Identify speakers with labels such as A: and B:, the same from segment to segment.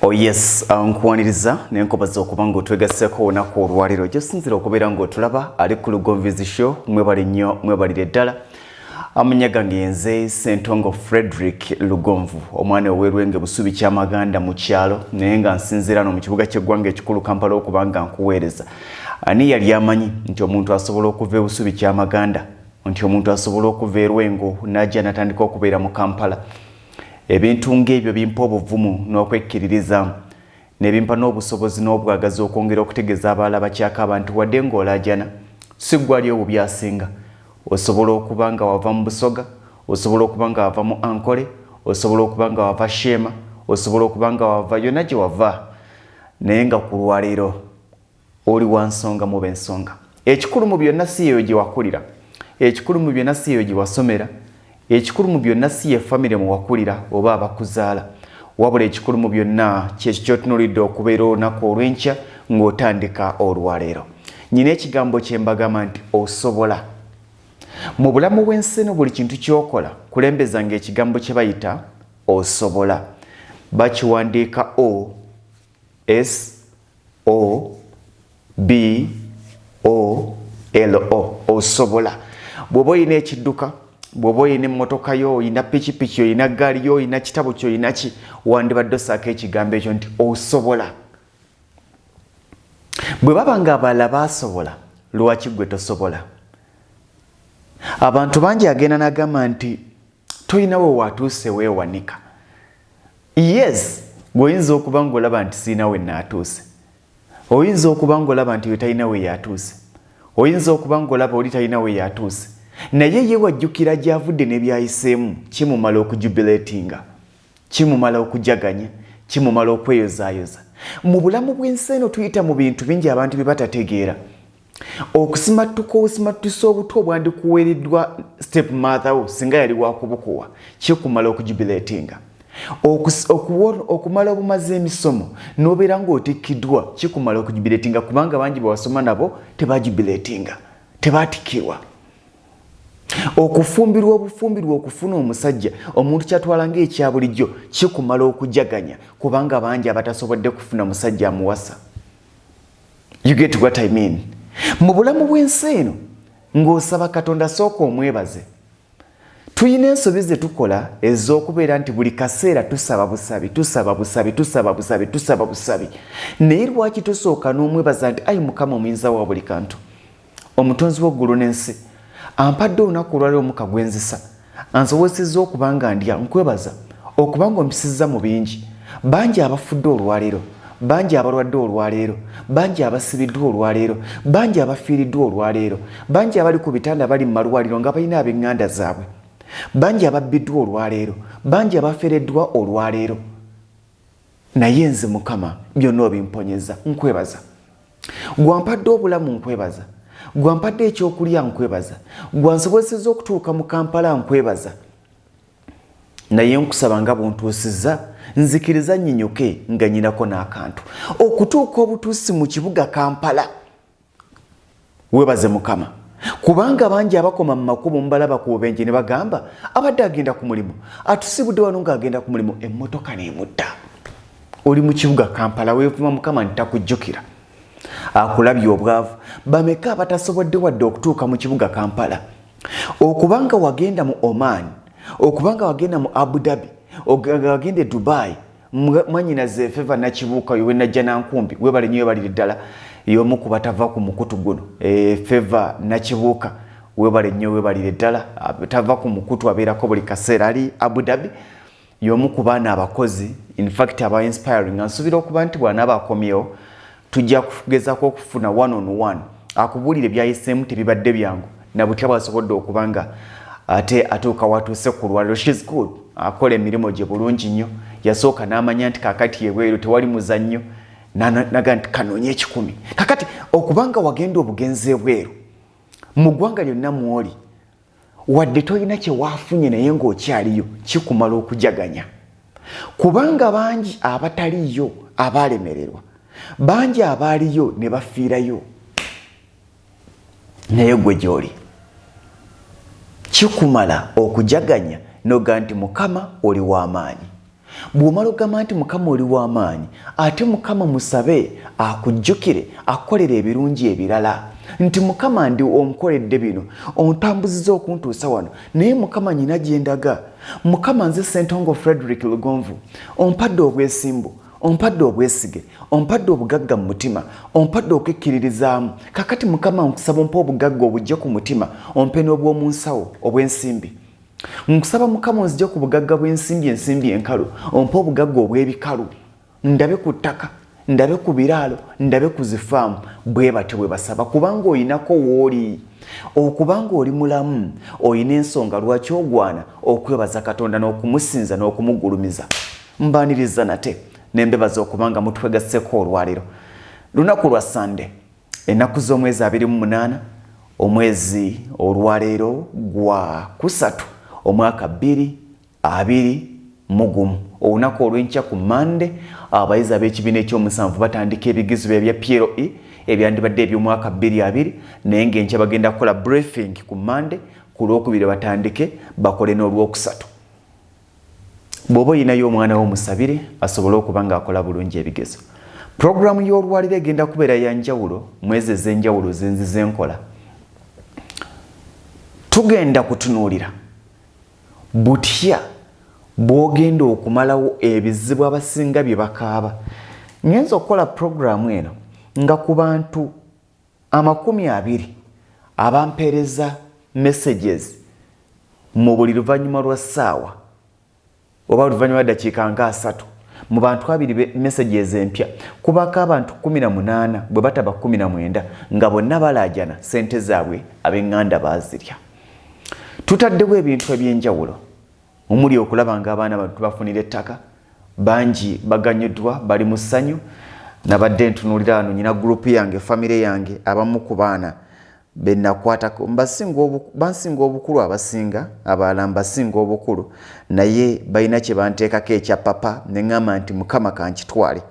A: Oh yes, nkuwaniriza nenkobaza okuba nga otwegasseeko olunaku olwaleero gyosinzira okubeera ng'otulaba ali ku Lugonvizi Show. Mwebale nnyo, mwebalire ddala. Amannya gange yenze Ssentongo Frederick Lugonvu, omwana ow'erwenge Busubi Kyamaganda mu kyalo, naye nga nsinziira no mu kibuga ky'eggwanga ekikulu Kampala okuba nga nkuweereza. Ani yali amanyi nti omuntu asobola okuva e Busubi Kyamaganda, nti omuntu asobola okuva e Lwengo n'ajja n'atandika okubeera mu Kampala? Ebintu ng'ebyo bimpa obuvumu n'okwekkiririzaamu, ne bimpa n'obusobozi n'obwagazi okwongera okutegeeza abalala abakyakaaba nti wadde ng'olaajana, si ggwe ali obubi asinga. Osobola okuba nga wava mu Busoga, osobola okuba nga wava mu Ankole, osobola okuba nga wava Sheema, osobola okuba nga wava yonna gye wava, naye nga ku lwaleero oli wa nsonga mu b'ensonga. Ekikulu mu byonna si yeeyo gye wakulira, ekikulu mu byonna si yeeyo gye wasomera, ekikulu mu byonna si ye famire mwe wakulira oba abakuzaala, wabula ekikulu mu byonna kyekyo ky'otunuulidde okubeera olunaku olw'enkya ng'otandika olwaleero. Nyina ekigambo kye mbagamba nti osobola. Mu bulamu bw'ensi eno buli kintu ky'okola kulembezanga ekigambo kye bayita osobola. Bakiwandiika o S O B O L O, osobola. Bw'oba olina ekidduka, bw'oba olina emmotoka yo, olina pikipiki, olina ggaali yo, olina kitabo kyo, olina ki, wandibadde osaako ekigambo ekyo nti osobola. Bwe baba nga abalala baasobola, lwaki ggwe tosobola? Abantu bangi agenda n'agamba nti tolina we watuuse weewanika. Yes, gwe oyinza okuba ng'olaba nti siina we naatuuse. Oyinza okuba ng'olaba nti oyo talina we yatuuse. Oyinza okuba ng'olaba oli talina we yatuuse. Naye ye wajjukira gy'avudde ne by'ayiseemu, kimumala okujubiletinga, kimumala okujaganya, kimumala okweyozaayoza. Mu bulamu bw'ensi eno tuyita mu bintu bingi abantu bye batategeera. Okusimattuka obusimattusa obuto obwandikuweereddwa step mother wo singa yali wakubukuwa, kikumala okujubiletinga. Okumala obumaze emisomo n'obeera ng'otikkiddwa kikumala okujubiletinga, kubanga bangi be wasoma nabo tebajubiletinga, tebatikkirwa. Okufumbirwa obufumbirwa okufuna omusajja omuntu kyatwala ng'ekya bulijjo kikumala okujaganya, kubanga bangi abatasobodde kufuna musajja amuwasa. You get what I mean? Mu bulamu bw'ensi eno ng'osaba Katonda sooka omwebaze. Tulina ensobi ze tukola ez'okubeera nti buli kaseera tusaba busabi, tusaba busabi, tusaba busabi, tusaba busabi. Naye lwaki tosooka n'omwebaza nti ayi Mukama omuyinza wa buli kantu, omutonzi w'eggulu n'ensi, ampadde olunaku olwaleero omukka gwe nzisa, ansobozesezza okuba nga ndya, nkwebaza okuba nga ompisizza mu bingi. Bangi abafudde olwaleero, bangi abalwadde olwaleero, bangi abasibiddwa olwaleero, bangi abafiiriddwa olwaleero, bangi abali ku bitanda bali mu malwaliro nga balina ab'eŋŋanda zaabwe, bangi ababbiddwa olwaleero, bangi abafereddwa olwaleero. Naye nze Mukama byonna obimponyeza, nkwebaza. Gwampadde obulamu, nkwebaza. Gwampadde ekyokulya, nkwebaza. Gwansobozesezza okutuuka mu Kampala, nkwebaza. Naye nkusaba nga bwontuusizza, nzikiriza nnyinyuke nga nyinako n'akantu. Okutuuka obutuusi mu kibuga Kampala, webaze Mukama, kubanga bangi abakoma mu makubo mubalaba ku bubenje ne bagamba abadde agenda ku mulimu, atusibudde wano ng'agenda ku mulimu, emmotoka n'emutta. Oli mu kibuga Kampala weevuma Mukama nti takujjukira, akulabye obwavu. Bameka abatasobodde wadde okutuuka mu kibuga Kampala? Okubanga wagenda mu Oman, okubanga wagenda mu Abu Dhabi, wagenda e Dubai. Mwanyinaze Feva Nakibuuka oyo wenajja Nankumbi, webale nnyo, webalire ddala, y'omu ku batava ku mukutu guno. Feva Nakibuuka, webale nnyo, webalire ddala, tava ku mukutu, abeerako buli kaseera, ali Abu Dhabi, y'omu ku baana abakozi, in fact aba inspiring. Nsuubira okuba nti bw'anaaba akomyewo tujja kugezaako okufuna one on one akubuulire byayiseemu, tebibadde byangu, na butya bw'asobodde okuba nga ate atuuka watuuse ku lwaliro. She's good, akola emirimu gye bulungi nnyo. Yasooka n'amanya nti kakati ebweru tewali muzannyo, naga nti kanoonye 1,000. Kakati okubanga wagenda obugenzi ebweru mu ggwanga lyonna mwoli, wadde tolina kye waafunye, naye ng'okyaliyo kikumala okujaganya, kubanga bangi abataliyo abaalemererwa, bangi abaaliyo ne bafiirayo, naye gwe gy'oli kikumala okujaganya noga nti Mukama oli w'amaanyi. Bw'omala okugamba nti Mukama oli w'amaanyi, ate Mukama musabe akujjukire akukolere ebirungi ebirala. Nti Mukama ndi onkoledde bino, ontambuziza okuntuusa wano, naye Mukama nyina gye ndaga. Mukama nze Ssentongo Frederick Lugonvu, ompadde obwesimbu, ompadde obwesige, ompadde obugagga mu mutima, ompadde okwekkiririzaamu. Kakati Mukama nkusaba ompe obugagga obujje ku mutima, ompe n'obw'omu nsawo obw'ensimbi. Nkusaba Mukama onzije ku bugagga bw'ensimbi, ensimbi enkalu, ompe obugagga obw'ebikalu, ndabe ku ttaka, ndabe ku biraalo, ndabe ku zifaamu. Bwe batyo bwe basaba, kubanga oyinako w'oli. Okubanga oli mulamu, olina ensonga lwaki ogwana okwebaza Katonda n'okumusinza n'okumugulumiza. Mbaniriza nate ne mbebaza okubanga mutwegasseko olwaleero. Lunaku lwa Sande, ennaku z'omwezi 28, omwezi olwaleero gwa kusatu, omwaka 2021. Olunaku olw'enkya ku Mande, abayizi ab'ekibiina ekyomusanvu batandika ebigezo bya PLE ebyandibadde eby'omwaka 2020, naye ng'enkya bagenda kukola briefing ku Mande, ku Lwokubiri batandike bakole n'Olwokusatu. Bw'oba oyinayo omwana wo musabire asobole okuba ng'akola bulungi ebigezo. Pulogulaamu y'olwaliro egenda kubeera ya njawulo mwezi ez'enjawulo zenzize nkola. Tugenda kutunuulira butya bw'ogenda okumalawo ebizibu abasinga bye bakaaba. Ngenza okukola pulogulaamu eno nga ku bantu 20 abampeereza messages mu buli luvannyuma lwa ssaawa oba oluvannyuma lwa ddakiika nga 30, mu bantu 20 messages empya kubaako abantu 18, bwe bataba 19, nga bonna balaajana ssente zaabwe ab'eŋŋanda baazirya. Tutaddewo ebintu ebyenjawulo omuli okulaba nga abaana bantu tubafunira ettaka. Bangi baganyuddwa, bali mu ssanyu. Nabadde ntunuulira wano, nyina gurupu yange, famire yange, abamu ku baana benakwatako bansinga obukulu, abasinga abalala mbasinga obukulu, naye balina kye banteekako ekya papa. Neŋŋamba nti Mukama kankitwale,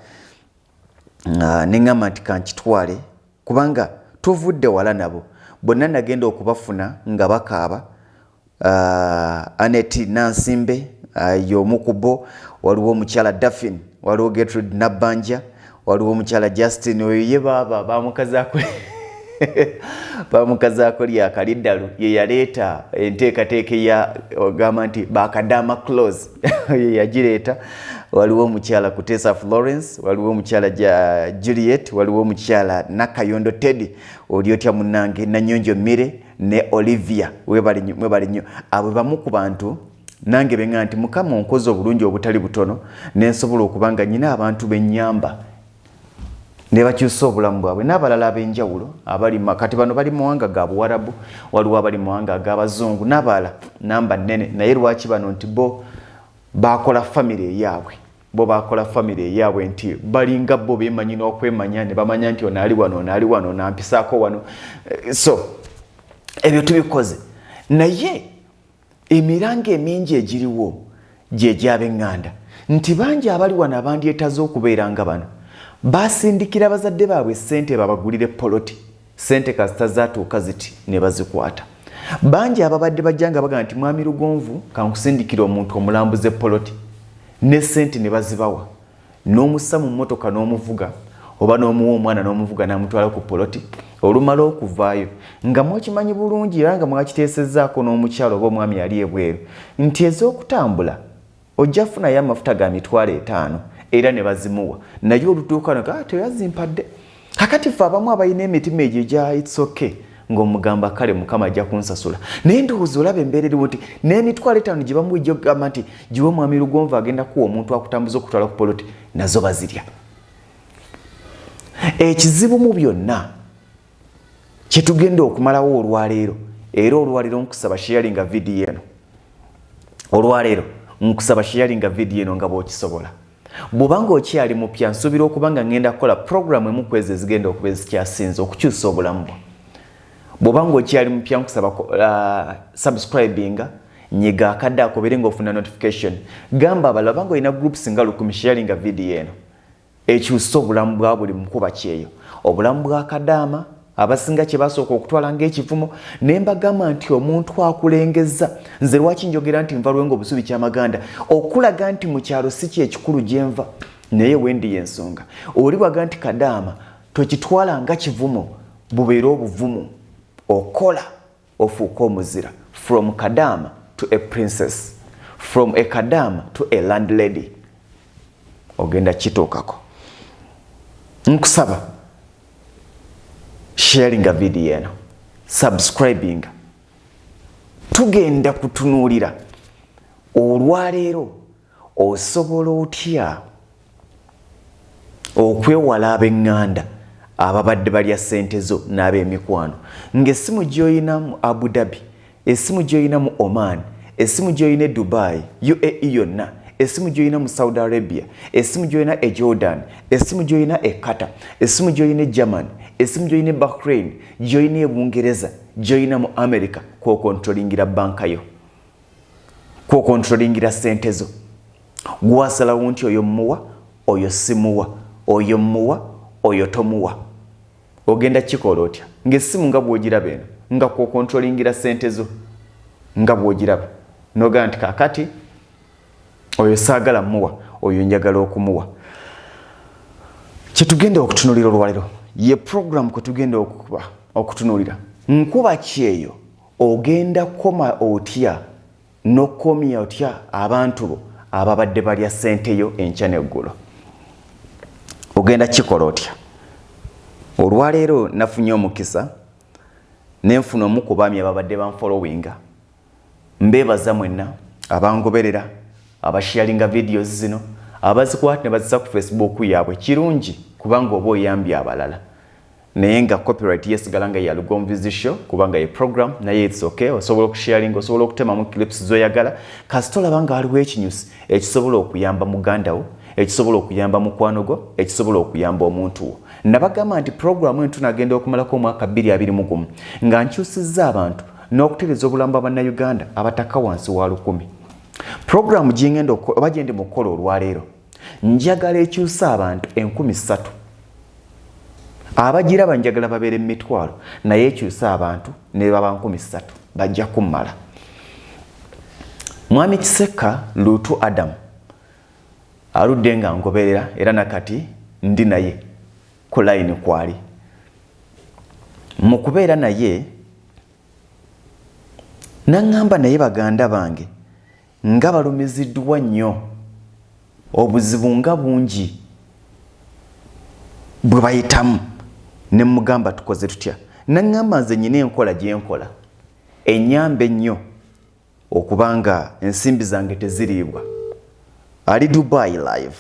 A: neŋŋamba nti kankitwale, kubanga tuvudde wala nabo bonna. Nagenda okubafuna nga bakaaba. Anet Nansimbe y'omu ku bo, waliwo omukyala Dafin, waliwo Gertrude Nabbanja, waliwo omukyala Justin, oyo ye baaba bamukazaako lyakaliddalu, ye yaleeta enteekateeka eya ogamba nti bakadaama close, ye yagireeta. Waliwo omukyala Kutesa Florence, waliwo omukyala Juliet, waliwo omukyala Nakayondo Teddy, oli otya munnange, Nanyonjo Mire ne Olivia, webale nnyo. Abo bamu ku bantu nange beŋŋa nti Mukama onkoze obulungi obutali butono, nensobola okuba nga nyina abantu bennyamba ne bakyusa obulamu bwabwe, n'abalala ab'enjawulo abali kati bano bali mawanga ga Buwarabu, waliwo abali mawanga ag'abazungu n'abalala, namba nnene. Naye lwaki bano nti bo bakola famire eyaabwe, bo bakola famire eyaabwe nti balinga bo bemanyi n'okwemanya ne bamanya nti ono ali wano, ono ali wano, nampisaako wano. So ebyo tubikoze, naye emiranga emingi egiriwo gyegyab'eŋŋanda nti bangi abali wano abandyetaze okubeera nga bano basindikira bazadde baabwe ssente babagulire poloti. Ssente kasita zatuuka ziti ne bazikwata. Bangi ababadde bajja nga bagamba nti Mwami Lugonvu, kankusindikira omuntu omulambuze poloti, ne ssente ne bazibawa, n'omussa mu mmotoka n'omuvuga, oba n'omuwa omwana n'omuvuga n'amutwala ku poloti. Olumala okuvaayo nga mwakimanyi bulungi era nga mwakiteesezzaako n'omukyalo oba omwami ali ebweru nti ez'okutambula ojja funayo amafuta ga 50,000, era ne bazimuwa, naye olutuuka ah, teyazimpadde. Kakati ffe abamu abalina emitima egyo egya "it's okay", ng'omugamba kale Mukama ajja kunsasula, naye ndowooza olaba embeera eriwo nti n'50,000 gye bamuwa ejja okugamba nti giwe Mwami Lugonvu, agenda kuwa omuntu akutambuza okutwala ku poloti, nazo bazirya. Ekizibu mu byonna kyetugenda okumalawo olwaleero, era olwaleero nkusaba sharinga vidiyo eno, olwaleero nkusaba sharinga vidiyo eno nga bw'okisobola. Bw'obanga okyali mupya, nsuubira okuba nga ŋŋenda kukola puroguramu emu ku ezo ezigenda okuba ezikyasinze okukyusa obulamu bwo. Bw'oba nga okyali mupya, nkusaba subscribinga, nyiga akadde akobeere ng'ofuna notification, gamba abalala. Obanga olina groups nga 1000, sharinga vidiyo eno ekyusa obulamu bwa buli mukuba kyeyo, obulamu bwa kadaama. Abasinga kye basooka okutwala ng'ekivumo, ne mbagamba nti omuntu akulengezza. Nze lwaki njogera nti nva Lwengo Busubi Kyamaganda? Okulaga nti mu kyalo si kyekikulu gye nva, naye wendi y'ensonga. Oli bwaga nti kadaama, tokitwala nga kivumo, bubeere obuvumu, okola ofuuke omuzira. From kadaama to a princess, from a kadaama to a landlady, ogenda kituukako. Nkusaba sharinga video eno, subscribinga. Tugenda kutunuulira olwaleero osobola otya okwewala ab'eŋŋanda ababadde balya ssente zo n'ab'emikwano, ng'essimu gy'oyina mu Abu Dhabi, essimu gy'oyina mu Oman, essimu gy'oyina e Dubai, UAE yonna, essimu gy'oyina mu Saudi Arabia, essimu gy'oyina e Jordan, essimu gy'oyina e Qatar, essimu gy'oyina e Germany, essimu gy'oyina e Bahrain, gy'oyina e Bungereza, gy'oyina mu America, kw'okontrolingira banka yo, kw'okontrolingira ssente zo. Gwasalawo nti oyo mmuwa, oyo simuwa, oyo mmuwa, oyo tomuwa. Ogenda kikola otya ng'essimu nga bw'ogiraba eno, nga kw'okontrolingira ssente zo nga bw'ogiraba, n'ogamba nti kaakati oyo saagala muwa, oyo njagala okumuwa? Kyetugenda okutunulira olwaliro ye program kwe tugenda okuba okutunulira nkuba kyeyo. Ogenda kukoma otya n'okukomya otya abantu bo ababadde balya ssente yo enkya n'eggulo? Ogenda kikola otya? Olwaleero nafunye omukisa nenfuna omu ku baami ababadde banfollowinga. Mbeebaza mwenna abangoberera, abasharinga videos zino, abazikwata ne bazisa ku Facebook yaabwe. Kirungi kubanga oba oyambye abalala, naye nga copyright yesigala nga ya Lugonvu's Show kubanga ye program, naye it's okay. Osobola okusharinga, osobola okutemamu clips zoyagala, kasita olaba nga waliwo ekinyusi ekisobola okuyamba muganda wo, ekisobola okuyamba mukwano gwo, ekisobola okuyamba omuntu wo. Nabagamba nti programu eno tunagenda okumalako omwaka 2021 nga nkyusizza abantu n'okutereeza obulamu bwa Bannayuganda abatakka wansi wa 1000. Programu gyengenda oba gyendi mu kukola olwaleero, njagala ekyusa abantu 3000. Abagiraba njagala babeere mu mitwalo, naye ekyusa abantu ne baba 3000 bajja kummala. Mwami Kiseka Luutu Adamu aludde nga ngoberera, era nakati ndi naye ku layini, kwali mu kubeera naye naŋŋamba, naye baganda bange nga balumiziddwa nnyo obuzibu nga bungi bwe bayitamu. Ne mugamba tukoze tutya? Naŋŋamba nze nyina enkola gye nkola ennyamba ennyo okubanga ensimbi zange teziriibwa. Ali Dubai live.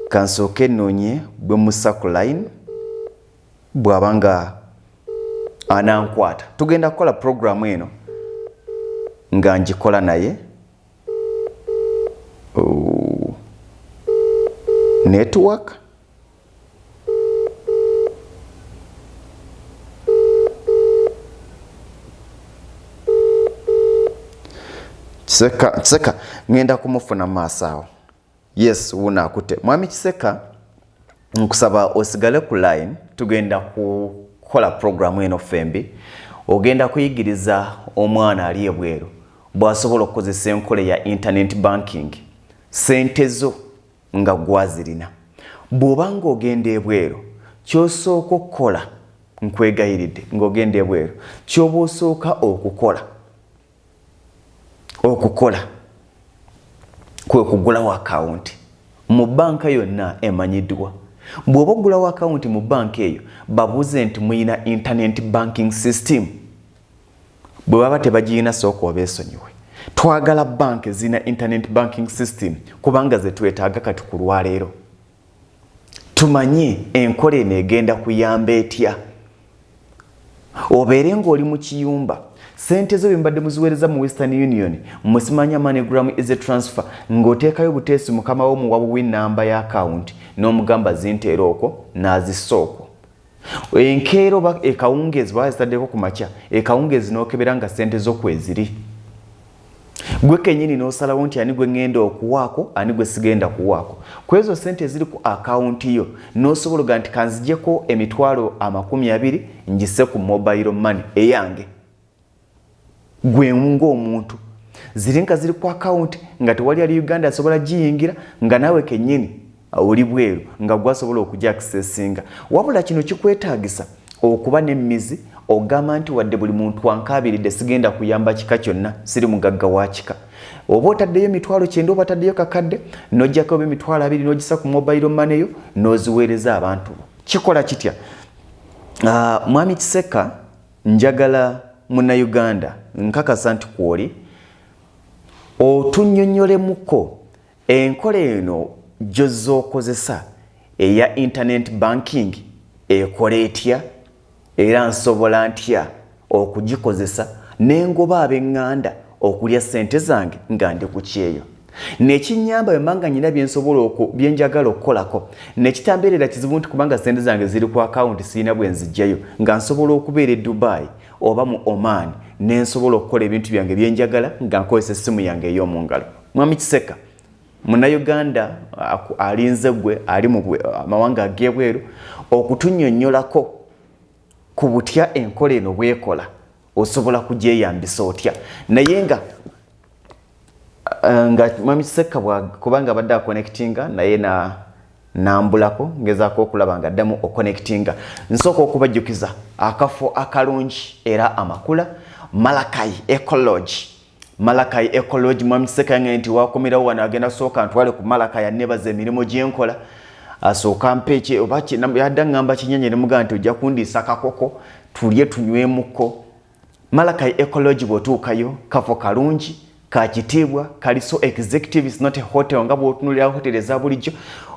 A: Kansooke nnoonye bwe musa ku line, bw'aba nga anankwata tugenda kukola programu eno nga ngikola naye. Oh. Network. Kiseka, Kiseka, ngenda kumufuna maaso awo. Yes, wuno akutte. Mwami Kiseka, nkusaba osigale ku line, tugenda kukola programu eno ffembi. Ogenda kuyigiriza omwana ali ebweru bw'asobola okukozesa enkola ya internet banking, sente zo nga gwazirina. Bw'oba ng'ogenda ebweru, ky'osooka okukola, nkwegayiridde, ng'ogenda ebweru ky'oba osooka okukola kwe kugulawo akawunti mu banka yonna emanyiddwa. Bw'oba ogulawo akawunti mu banka eyo, babuuze nti muyina internet banking system? Bwe baba tebagiyina, sooka obeesonyiwe. Twagala banka ezirina internet banking system kubanga ze twetaaga kati ku lwaleero. Tumanye enkola eno egenda kuyamba etya. Obeere ng'oli mu kiyumba, sente zo bye muziweereza mu Western Union, musimanya MoneyGram, Easy Transfer, ng'oteekayo buteesi mukama wo muwa buwi namba ya akawunti n'omugamba zinteera okwo, n'azissa okwo. Enkeera oba ekawungeezi, baba zitaddeko ku makya, ekawungeezi n'okebera nga sente zo kweziri. Gwe kennyini n'osalawo nti ani gwe ŋŋenda okuwaako, ani gwe sigenda kuwaako. Ku ezo ssente eziri ku akawunti yo n'osobola oga nti kanzigyeko 20,000 ngise ku mobile money eyange. Gwe ng'omuntu ziri nga ziri ku akawunti nga tewali ali Uganda asobola giyingira, nga naawe kennyini oli bweru nga gwasobola okujja accessinga. Wabula kino kikwetaagisa okuba n'emmizi, ogamba nti wadde buli muntu ankaabiridde sigenda kuyamba kika kyonna, siri mugagga wa kika. Oba otaddeyo 90,000 oba otaddeyo kakadde, n'ojjako oba 20,000 n'ogisa ku mobile money yo n'oziweereza abantu bo. Kikola kitya? Mwami Kiseka, njagala Munnayuganda nkakasa nti kwoli otunnyonnyolemuko enkola eno gy'ozookozesa eya internet banking ekola etya, era nsobola ntya okugikozesa nengoba ab'eŋŋanda okulya ssente zange nga ndi ku kyeyo, nekinyamba bwe nga nyina byensobola byenjagala okukolako, nekitambeerera kizibu nti kubanga ssente zange ziri ku akawunti sirina bwe nzijjayo, nga nsobola okubeera e Dubai oba mu Oman nensobola okukola ebintu byange byenjagala nga nkozesa essimu yange ey'omu ngalo. Mwami Kiseka, Munnayuganda alinze gwe ali mu mawanga ag'ebweru okutunnyonnyolako ku butya enkola eno bwekola, osobola kugyeyambisa otya. Naye nga mwami Kiseka kubanga abadde aconnectinga naye na nambulako, ngezaako okulaba nga addamu oconnectinga. Nsooka okubajjukiza akafo akalungi era amakula, Malakai Eco Lodge. Malakai Eco Lodge, mwami Kiseka yange nti wakomerawo wano agenda sooka ntwale ku Malakai, anebaza emirimu gyenkola, asooka mpe oba yadda ŋŋamba kinyenye ne mugamba nti ojja kundiisa kakoko tulye tunywemuko. Malakai Eco Lodge bw'otuukayo kafo kalungi ka kitiibwa, kali so executive, is not a hotel nga bw'otunuulira hotel eza bulijjo.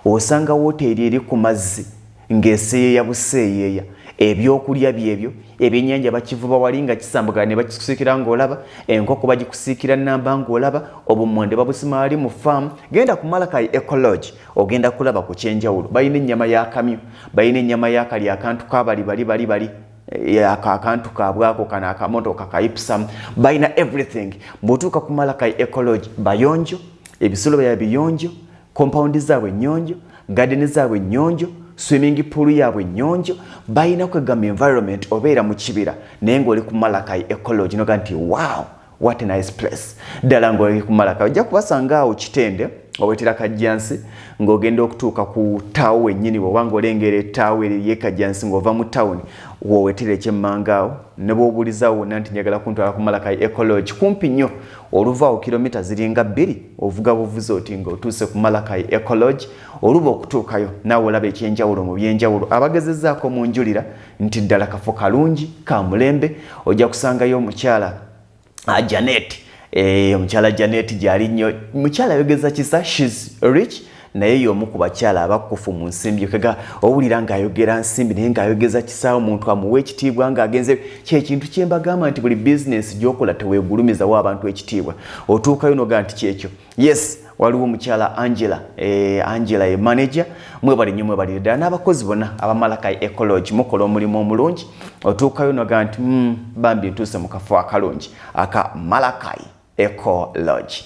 A: Osanga woteeri eri ku mazzi ng'eseeyeeya buseeyeeya, ebyokulya byebyo, ebyennyanja bakivuba wali nga kisambagala ne bakikusiikira ng'olaba, enkoko bagikusiikira namba ng'olaba, obummonde babusima wali mu faamu. Genda ku Malakai Eco Lodge ogenda kulaba ku kyenjawulo. Balina ennyama y'akamyu, balina ennyama y'akali akantu kabali bali bali bali ako akantu kaabwako kano akamotoka kaipsam, balina everything. Bw'otuuka ku Malakai Eco Lodge bayonjo, ebisulo bya biyonjo, compound zaabwe nnyonjo, garden zaabwe nnyonjo, swimming pool yaabwe nnyonjo, balina kwegamba environment obeera mu kibira naye ng'oli ku Malakai Eco Lodge noga nti wow, what a nice place. Ddala ng'oli ku Malakai ojja kubasanga awo Kitende owetera Kajjansi ng'ogenda okutuuka ku ttaawo wennyini, bw'oba ng'olengera ettaawo eri ly'e ng'ova mu tawuni w'owetera ekyemmanga awo, ne bw'obuulizaawo wonna nti njagala kuntwala ku Malakai Eco Lodge, kumpi nnyo oluvaawo kilomita ziringa 2, ovuga buvuzi oti ng'otuuse ku Malakai Eco Lodge. Oluba okutuukayo naawe olaba ekyenjawulo mu byenjawulo. Abagezezzaako mu njulira nti ddala kafo kalungi ka mulembe. Ojja kusangayo omukyala Janet, omukyala Janet gyali nnyo, mukyala ayogeza kisa, she's rich, naye y'omu ku bakyala abakufu mu nsimbi. Kega owulira ng'ayogera nsimbi naye ng'ayogeza kisa, omuntu amuwa ekitiibwa ng'agenze. Kyekintu kye mbagamba nti buli bizinensi gy'okola teweegulumizawo abantu ekitiibwa. Otuukayo noga nti kyekyo, yes. Waliwo omukyala Angela, Angela ye manager. Mwebale nnyo, mwebalire ddala n'abakozi bonna abamalakai Eco Lodge, mukola omulimu omulungi. Otuukayo noga nti bambi ntuuse mu kafo akalungi aka Malakai Eco Lodge.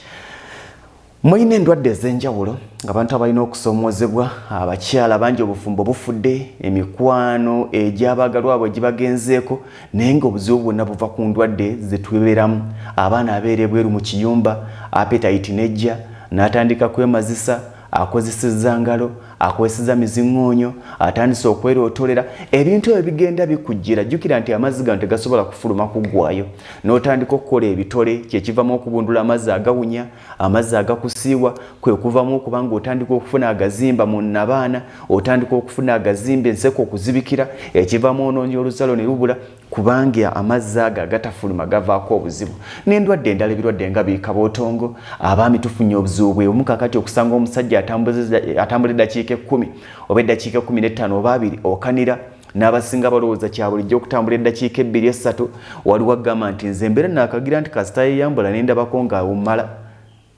A: Mulina endwadde ez'enjawulo, abantu abalina okusoomoozebwa, abakyala bangi obufumbo bufudde, emikwano egy'abaagalwa bwe gibagenzeeko, naye ng'obuzibu bwonna buva ku ndwadde zetubeeramu. Abaana abeera ebweru mu kiyumba, appetite nejja, n'atandika kwemazisa, akozesezza ngalo, akozesezza miziŋŋoonyo, atandise okwerootolera. Ebintu ebyo bigenda bikujjira. Jjukira nti amazzi gano tegasobola kufuluma kuggwayo, n'otandika okukola ebitole, kyekivamu okubundula amazzi agawunya, amazzi agakusiiwa, kwe kuvamu okuba nga otandika okufuna agazimba mu nnabaana, otandika okufuna agazimba, enseko okuzibikira, ekivamu onoonya oluzalo ne lubula, kubanga amazzi ago agatafuluma gavaako obuzibu n'endwadde endala, ebirwadde nga bikabootongo. Abaami tufunye obuzibu bwe bumu kakati, okusanga omusajja atambula eddakiika 10 oba eddakiika 15 oba 20 okanira. N'abasinga balowooza kya bulijjo okutambula eddakiika 2, 3. Waliwo agamba nti nze embeera naakagira nti kasita yeyambula nendabako ng'awummala.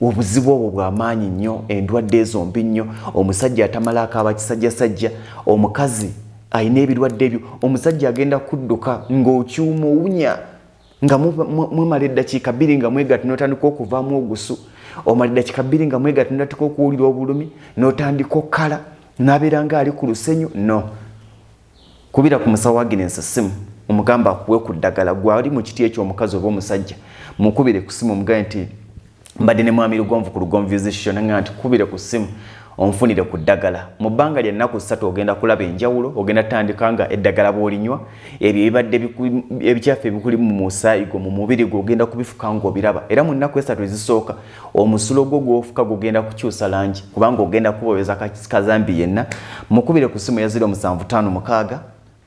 A: Obuzibu obwo bw'amaanyi nnyo, endwadde ezo mbi nnyo. Omusajja atamala akaaba kisajjasajja, omukazi alina ebirwadde ebyo, omusajja agenda kudduka ng'okyuma owunya. Nga mumala eddakiika 2 nga mwegatta n'otandika okuvaamu ogusu, omala eddakiika 2 nga mwegatta n'otandika okuwulira obulumi, n'otandika okkala, n'abeera nga ali ku lusenyu. No kubira ku musawo Agnes essimu omugamba akuwe ku ddagala. Gwe ali mu kiti ekyo, omukazi oba omusajja, mukubire ku ssimu omugambe nti mbadde ne mwami Lugonvu ku Lugonvu Vision, nga nti kubire ku ssimu onfunire ku ddagala. Mu bbanga lya nnaku 3 ogenda kulaba enjawulo. Ogenda tandika nga eddagala bw'olinywa, ebyo ebibadde ebikyafu ebikuli mu musaayi gwo, mu mubiri gwo, ogenda kubifuka ng'obiraba. Era mu nnaku 3 ezisooka omusulo gwo gwofuka gugenda kukyusa langi, kubanga ogenda kuboyeza kazambi yenna. Mukubire ku ssimu ya 0756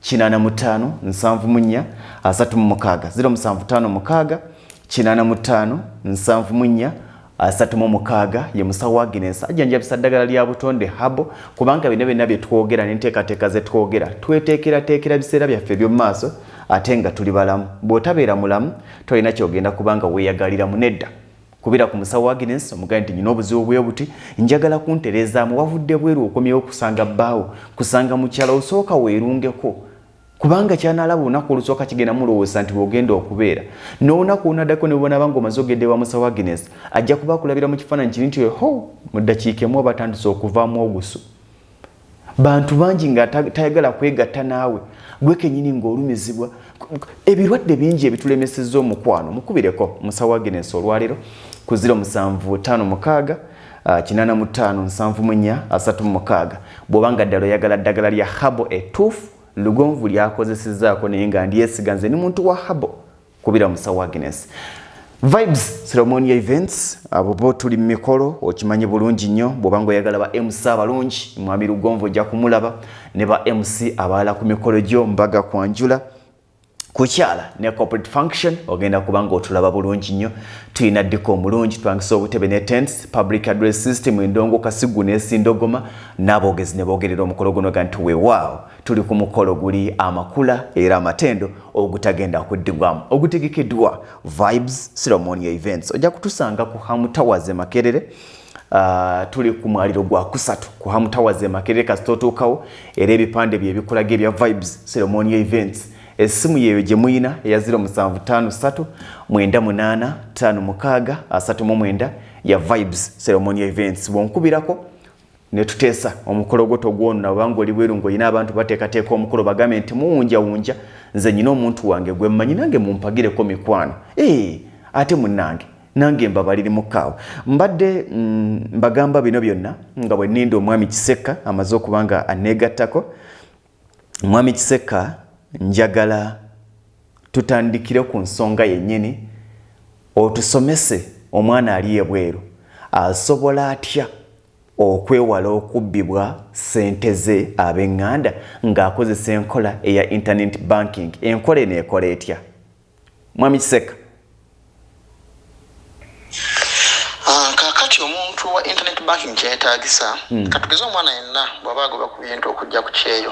A: 85 74 36, 0756 85 74 36. Ye musawo Agnes, ajjanjabisa ddagala lya butonde, herbal, kubanga bino byonna bye twogera n'enteekateeka ze twogera tweteekerateekera biseera byaffe eby'omu maaso ate nga tuli balamu. Bw'otabeera mulamu tolina kyogenda kubanga weeyagaliramu nedda. Kubira ku musawo Agnes omugambe nti nyina obuzibu bwe buti, njagala kuntereezaamu. Wavudde bweru, okomyewo kusanga bbaawo, kusanga mukyala, osooka weerungeko, kubanga kyanaalaba olunaku olusooka kigenda mulowooza nti bwogenda okubeera n'olunaku olunaddako. Ne bwonaba ng'omaze ogedde wa musawo Agnes, ajja kuba akulabira mu kifaananyi kiri nti ho mu ddakiika emu oba atandise okuvaamu ogusu. Bantu bangi nga tayagala kwegatta naawe, gwe kenyini ng'olumizibwa ebirwadde bingi ebitulemesezza omukwano. Mukubireko musawo Agnes olwaleero ku 0756 85 74 36, bw'oba nga ddala oyagala ddagala lya herbal etuufu Lugonvu lyakozesezzaako, naye nga ndyesiga nze ni muntu wa herbal. Kubira musawo Agnes. Vibes Ceremonial Events, abo bo tuli mu mikolo, okimanyi bulungi nnyo. Bw'oba nga oyagala ba MC abalungi, mwami Lugonvu ojja kumulaba ne ba MC abalala ku mikolo gyo, mbaga, kwanjula, kukyala ne corporate function, ogenda kuba nga otulaba bulungi nnyo. Tulina ddiko omulungi, twangisa obutebe ne tents, public address system, endongo kasigu n'esindogoma n'aboogezi ne boogerera omukolo guno ga nti weewaawo tuli ku mukolo guli amakula era amatendo ogutagenda kuddibwamu, ogutegekeddwa Vibes Ceremonial Events. Ojja kutusanga ku Ham Towers e Makerere. Tuli ku mwaliro gwa kusatu ku Ham Towers e Makerere. Kasita otuukawo, era ebipande bye ebikulaga ebya Vibes Ceremonial Events. Essimu yeeyo gye muyina eya 0753 98 56 39 ya Vibes Ceremonial Events. Bwonkubirako netuteesa omukolo gwo togwonona. Obanga oli bweru ng'olina abantu bateekateeka omukolo, bagambe nti muwunjawunja, nze nyina omuntu wange gwe mmanyi, nange mumpagireko mikwano. Ee, ate munnange nange mbabalirimu kaawo. Mbadde mbagamba bino byonna nga bwe nninda omwami Kisekka amaze okuba nga aneegattako. Mwami Kisekka, njagala tutandikire ku nsonga yennyini, otusomese omwana ali ebweru asobola atya okwewala okubbibwa ssente ze ab'eŋŋanda ng'akozesa enkola eya internet banking. Enkola eno ekola etya, mwami Kiseka?
B: Ah, kaakati omuntu wa internet banking kyeyetagisa, katugeze omwana yenna bw'aba agoba ku bintu okujja ku kyeyo,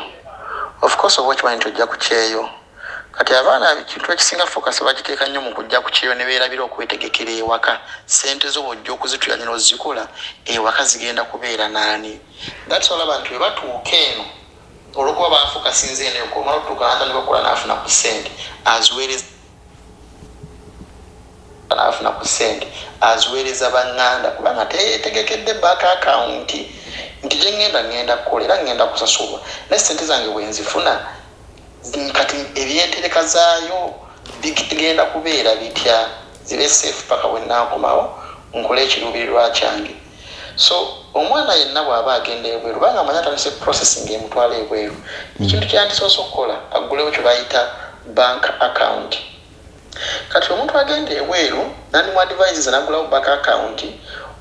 B: of course oba okimanyi nti ojja ku kyeyo. Kati abaana ekintu ekisinga focus bagiteeka nnyo mu kujja ku kyeyo ne beerabira okwetegekera ewaka. Sente zo bw'ojja okuzituyanyira ozikola ewaka zigenda kubeera naani? That's olaba nti bwe batuuka eno, olwokuba bafocusinze eno yokka, omala otuuka natandika okukola n'afuna ku ssente aziweereza, n'afuna ku ssente aziweereza baŋŋanda, kubanga teyetegekedde bank account nti gye ŋŋenda ŋŋenda kukola era ŋŋenda kusasulwa, naye ssente zange bwe nzifuna kati ebyentereka zaayo bigenda kubeera bitya, zibe safe paka bwe naakomawo nkole ekiruubirirwa kyange. So omwana yenna bw'aba agenda ebweru, banga amanyi atandise processing emutwala ebweru, ekintu kyandisoose okukola aggulewo kye bayita bank account. Kati omuntu agenda ebweru nandimuadvises nagulawo bank account.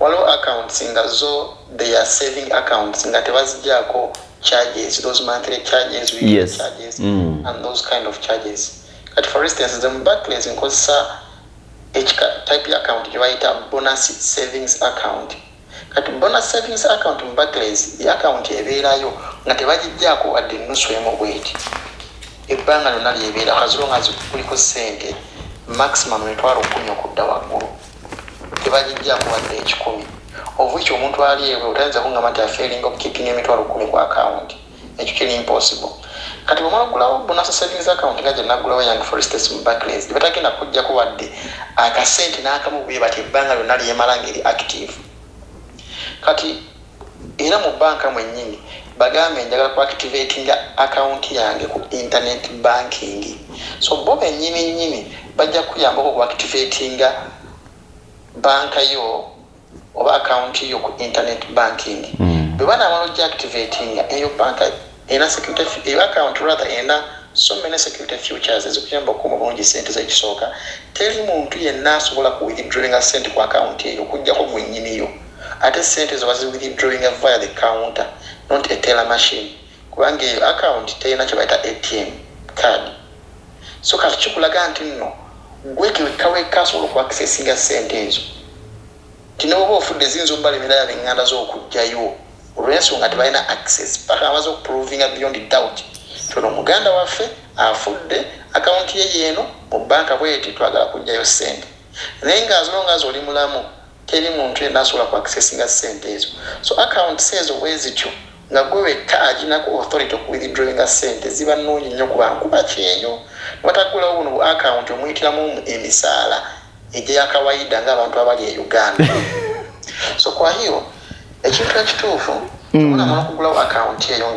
B: Waliwo accounts nga zo they are saving accounts nga tebazijjaako charges, those monthly charges, weekly charges and those kind of charges. Kati for instance nze mu Barclays nkozesa ekika type ya account gye bayita bonus savings account. Kati bonus savings account mu Barclays ye account ebeerayo nga tebagijjaako wadde ennusu emu bweti ebbanga lyonna lyebeera, as long as kuliko ssente maximum 100,000 okudda waggulu, tebagijjaako wadde 100, of which omuntu ali ebweru tayinza kungamba nti afailing okukeepinga 100,000 ku account. Ekyo kiri impossible. Kati bwomala okugulawo Bonanza Savings Account, nga gye naggulawo yange for instance mu Barclays, tebatagenda kujjako wadde akasente n'akamu bwe bati ebbanga lyonna lyemala ngeri active. Kati era mu banka mwennyini bagambe, "Njagala ku activatinga account yange ku internet banking." So bo bennyini nnyini bajja kuyambako ku activatinga banka yo oba account yo ku internet banking. Bwe banaamala ojja activatinga eyo banka, ena security, eyo account rather, ena so many security features ezikuyamba okukuuma obulungi sente. Zekisooka, teri muntu yenna asobola ku withdrawinga sente ku account eyo okugjako gwennyiniyo. Ate sente ezo bazi withdrawinga via the counter, not a teller machine, kubanga eyo account terina kye bayita ATM card. So kati kikulaga nti nno gwe wekka wekka asobola okuaccessinga sente ezo, nti newoba ofudde ziyinza obalemerayo ab'eŋŋanda z'okugjayo olw'ensonga tebalina access paka amaze okuprovinga beyond doubt tono muganda waffe afudde, akawunti ye yeeno mu banka bweti, twagala kugjayo sente. Naye nga as long as oli mulamu, teri muntu yenna asobola ku accessinga sente ezo. So accounts ezo bwe zityo, nga gwe wekka aginako authority okuwithdrawinga sente, ziba nnungi nnyo ku bankuba kyeyo. Batagulawo buno bu account omuyitiramu emisaala egyakawaida ng'abantu abali e Uganda. So kwa hiyo ekintu ekituufu, omwana okugulawo akawunti eyo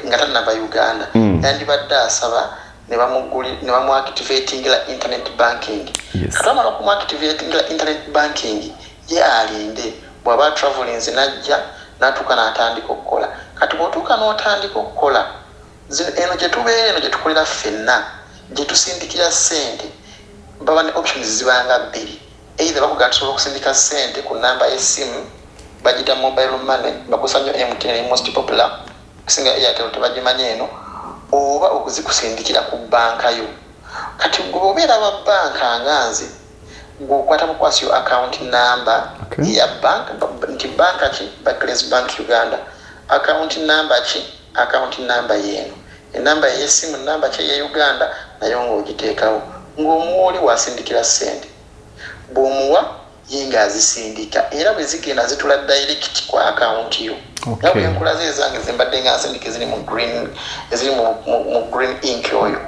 B: nga tannava Uganda, yandibadde asaba ne bamuactivatingira internet banking. Kati bamala okumuactivatingira internet banking, ye alinde bw'aba travelings najja n'atuuka n'atandika okukola. Kati bw'otuuka n'otandika okukola, eno gye tubeera, eno gye tukolera ffenna, gye tusindikira ssente, baba ne options zibanga bbiri. Either bakugamba tusobola okusindika ssente ku namba y'essimu, bagita mobile money, bakusa nnyo MTN, most popular okusinga Airtel, tebagimanyi eno, oba okuzikusindikira ku banka yo. Kati gwe obeera wa banka nga nze, gweokwata bukwasi yo account number eya bank, nti banka ki? Barclays Bank Uganda. Account number ki? Account number yeeno, enamba ey'essimu namba ki eya Uganda, nayo ng'ogiteekawo, ng'omuwa oli wasindikira ssente. Bw'omuwa ye ng'azisindika, era bwe zigenda zitula direct ku akawunti yo. Nga bwe nkulaze ezange zembadde nga nsindika eziri mu green, eziri mu green ink oyo.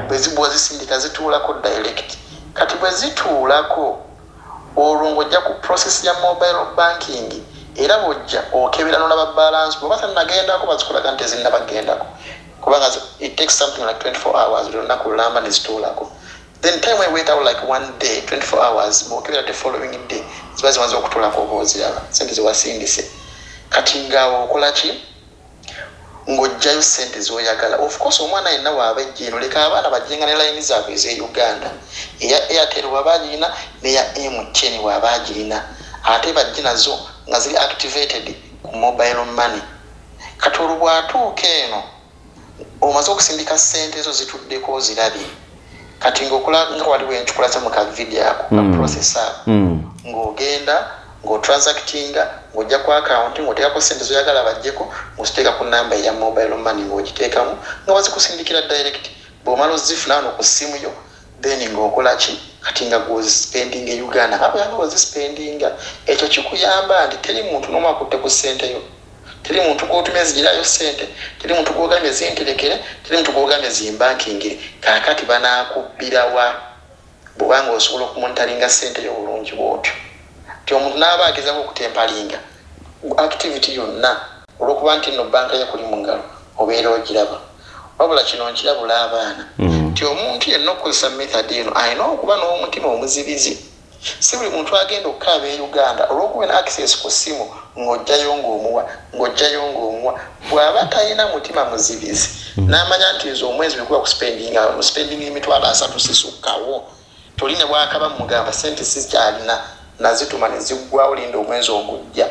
B: Bwezisindika zituulako direct. Kati bwe zituulako, olwo ng'ojja ku process ya mobile banking, era bw'ojja okebera nolaba balance. Bweba tannagendako, bazikulaga nti ezinnabagendako, kubanga it takes something like 24 hours, buli lunaku lulamba nezituulako. Then time I wait out like one day, 24 hours, bwokebera the following day ziba zimaze okutuulako, oba oziraba sente zewasindise. Kati ngaawo okola ki? Ng'ojjayo sente z'oyagala. Of course omwana yenna waaba ejja eno, leka abaana bajjenga ne layini zaabwe ez'e Uganda, eya Airtel waba agirina neya MTN waba agirina, ate bajje nazo nga ziri activated ku mobile money. Kati olwo bw'atuuka eno, omaze okusindika sente ezo, zituddeko, ozirabye. Kati ngaokola nga waliwo enkikulaze mu ka video ako ka process ako, ng'ogenda ng'otransactinga, ng'ojja ku akawunti, ng'oteekako sente zoyagala bajjeko, ng'oziteeka ku namba eya mobile money, ng'ogiteekamu nga bazikusindikira direct. Bw'omala ozifuna wano ku ssimu yo, then ng'okola ki? Kati nga gw'ozispendinga e Uganda nga bweyanga ozispendinga. Ekyo kikuyamba nti teri muntu n'omu akutte ku ssente yo, teri muntu gw'otumye zigirayo ssente, teri muntu gw'ogambye zinterekere, teri muntu gw'ogambye zimbankingire. Kaakati banaakubbirawa bw'obanga osobola okumonitoringa ssente yo bulungi bw'otyo, nti omuntu n'aba agezaako okutamperinga activity yonna, olw'okuba nti nno banka ye kuli mu ngalo, obeera ogiraba. Wabula kino nkirabula abaana nti omuntu yenna okukozesa method eno alina okuba n'omutima omuzibizi. Si buli muntu agenda okukaaba e Uganda olw'okuba na access ku ssimu, ng'ojjayo ng'omuwa, ng'ojjayo ng'omuwa. Bw'aba talina mutima muzibizi, n'amanya nti nze omwezi bwekuba kuspendinga, spendinga 300,000, sisukkawo, toli ne bwakaba mugamba sente sikyalina, nazituma ne ziggwawo, linda omwezi ogujja.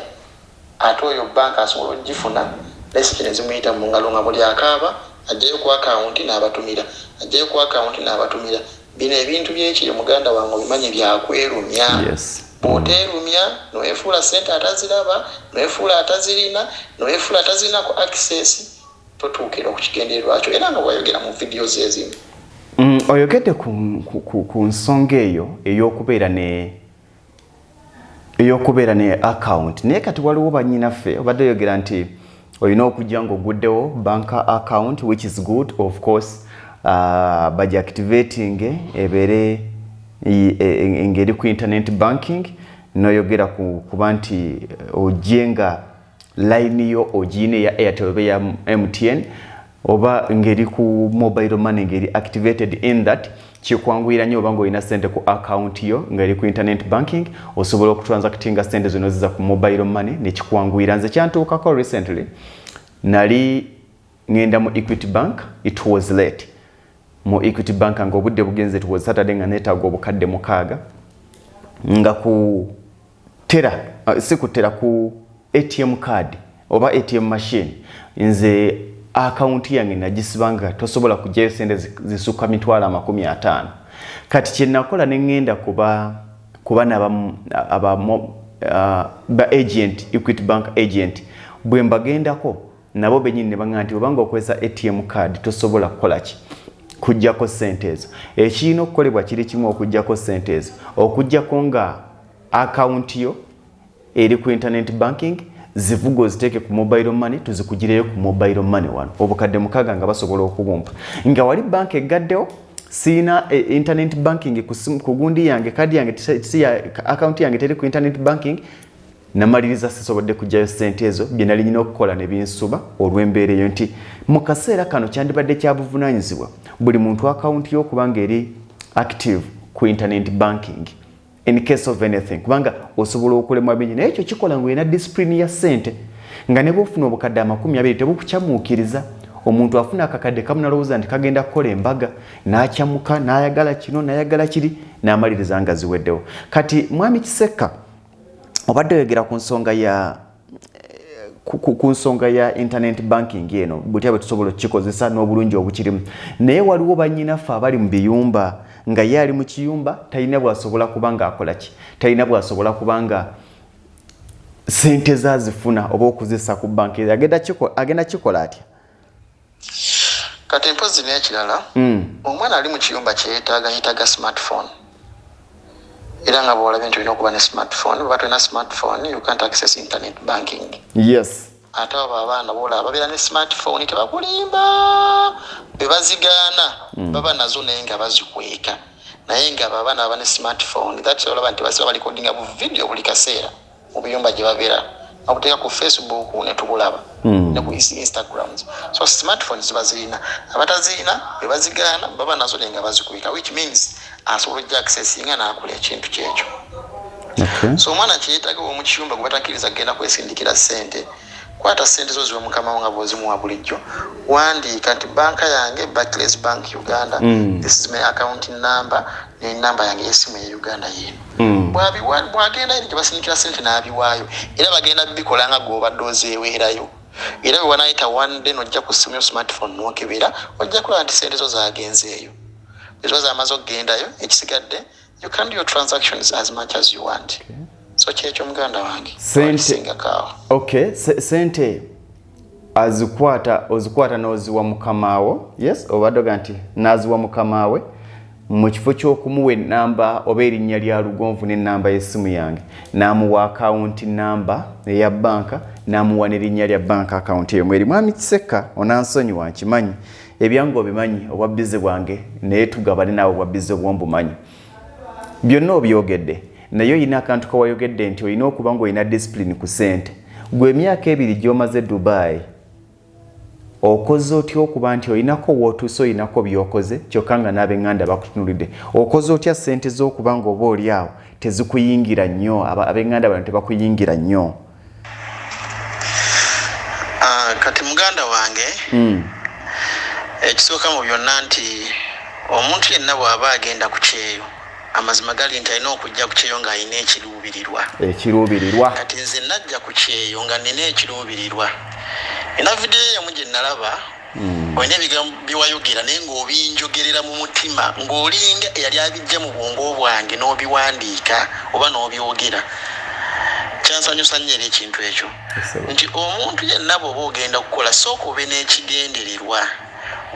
B: Ate oyo banka asobola okugifuna nesente ne zimuyita mu ngalo, nga buli akaaba ajjayo ku akawunti n'abatumira, ajjayo ku akawunti n'abatumira. Bino ebintu byekiri, muganda wange, obimanyi, byakwerumya. Bw'oteerumya nowefuula sente ataziraba, nowefuula atazirina, nowefuula atazirinako access, totuukira okukigendererwakyo, era nga bwayogera mu videos ezimu.
A: Oyogedde ku nsonga eyo ey'okubeera ne account, naye kati waliwo bannyinaffe obadde oyogera nti Olina okujja ng'oguddewo bank account, which is good of course, baji activating ebeere ngeri ku internet banking. Noyogera ku kuba nti ojje nga line yo ogiine ya Airtel oba ya MTN oba ngeri ku mobile money ngeri activated in that kikwanguyira nnyo, oba ng'olina sente ku account yo ng'eri ku internet banking, osobola okutransactinga sente zino ziza ku mobile money nekikwanguyira. Nze kyantuukako recently, nali ngenda mu Equity Bank, it was late mu Equity Bank nga obudde bugenze, it was Saturday, nga neetaaga obukadde 6 nga ku teller, si ku teller, ku ATM card oba ATM machine. Nze akawunti yange nagisiba nga tosobola kugyayo sente zisukka 250,000. Kati kyenakola neŋŋenda kuba naba aba ba agent, Equity Bank agent, bwe mbagendako nabo benyini ne baŋŋamba nti obanga okozesa ATM card tosobola kukola ki, kujjako sente ezo. Ekirina okukolebwa kiri kimu okujjako sente ezo, okujjako nga akawunti yo eri ku internet banking, zivuga oziteeke ku mobile money, tuzikugireyo ku mobile money. Wano obukadde 6 nga basobola okubumpa nga wali banka eggaddewo. Siina internet banking ku gundi yange, kadi yange si akawunti yange teri ku internet banking. Namaliriza sisobodde kugyayo sente ezo. Bye nali nyina okukola ne binsuba olw'embeera eyo, nti mu kaseera kano kyandibadde kya buvunaanyizibwa buli muntu akawunti y'okuba nga eri active ku internet banking in case of anything, kubanga osobola okulemwa bingi. Naye ekyo kikola nga olina discipline ya ssente, nga ne bwofuna obukadde 20 tebukukyamuukiriza. Omuntu afuna akakadde kamu nalowooza nti kagenda kukola embaga, n'akyamuka, n'ayagala kino, n'ayagala kiri, n'amaliriza nga ziweddewo. Kati mwami Kisekka, obadde oyogera ku nsonga ya internet banking eno, butya bwe tusobola okukikozesa n'obulungi obukirimu. Naye waliwo bannyinaffe abali mu biyumba nga ye ali mu kiyumba, talina bw'asobola kuba nga akola ki, talina bw'asobola kuba nga sente zaazifuna oba okuzissa ku banki. Agenda kikola atya?
B: Kati mpozi n'ekirala, omwana ali mu kiyumba kyeyetaaga, yeetaaga smartphone. Era nga bwolabye nti olina okuba ne smartphone, bweba tolina smartphone you can't access internet banking. Ate abo abaana bolaba babeera ne smartphone, tebakulimba, be bazigaana baba nazo naye nga bazikweka. Naye nga abo abaana baba ne smartphone, that's why olaba nti basiba barecordinga bu video buli kaseera mu biyumba gye babeera, okuteeka ku Facebook ne tubulaba ne ku Instagrams. So smartphone ziba zirina, abatazirina be bazigaana baba nazo naye nga bazikweka, which means asobola ojja accessinga n'akola ekintu kyekyo. So omwana kyeyetaaga omu kiyumba gwe batakkiriza kugenda kwesindikira ssente, kwata ssente zo ziwe mukama wo nga bw'ozimuwa bulijjo. Wandiika nti banka yange Barclays Bank Uganda, this is my account number, nenamba yange yesimu ye Uganda yeeno. Bw'agenda eri gye basindikira ssente n'abiwaayo, era bagenda bikola nga gw'obadde ozeeweerayo. Era bwe wanayita one day n'ojja ku ssimu yo smartphone n'okebera, ojja kulaba nti ssente zo zagenzeeyo. Bwe ziba zamaze okugendayo, ekisigadde you can do your transactions as much as you want. So kyekyo muganda wange.
A: Sente
B: awo.
A: Okay, sente azikwata, ozikwata n'oziwa mukamaawo. Yes, obadde oga nti n'aziwa mukamaawe mu kifo ky'okumuwa enamba oba erinnya lya Lugonvu n'ennamba y'essimu yange, n'amuwa akawunti namba eya banka, n'amuwa n'erinnya lya banka akawunti eyo mweri. Mwami Kisekka, onansonyiwa, nkimanyi ebyange obimanyi, obwa busy bwange, naye tugabane naawe obwa busy bwombumanyi. Byonna obyogedde, naye olina akantu kawayogedde nti olina okuba ng'olina discipline ku ssente. Gwe emyaka 2 gy'omaze Dubai, okoze otya okuba nti olinako wootuuse, olinako by'okoze, kyokka nga n'ab'eŋŋanda bakutunulidde? Okoze otya ssente z'okuba nga oba oli awo tezikuyingira nnyo, ab'eŋŋanda bano tebakuyingira nnyo?
B: Ah, kati muganda wange, ekisooka mu byonna nti omuntu yenna bw'aba agenda ku kyeyo, amazima gali nti alina okujja ku kyeyo ng'alina ekiruubirirwa.
A: Ekiruubirirwa.
B: Kati nze najja ku kyeyo nga nina ekiruubirirwa. Nina vidiyo emu gye nalaba, olina ebigambo byewayogera naye ng'obinjogerera mu mutima, ng'olinga eyali abijja mu bwongo bwange n'obiwandiika oba n'obyogera. Kyansanyusa nnyo era ekintu ekyo, nti omuntu yenna bw'oba ogenda okukola, sooka obe n'ekigendererwa.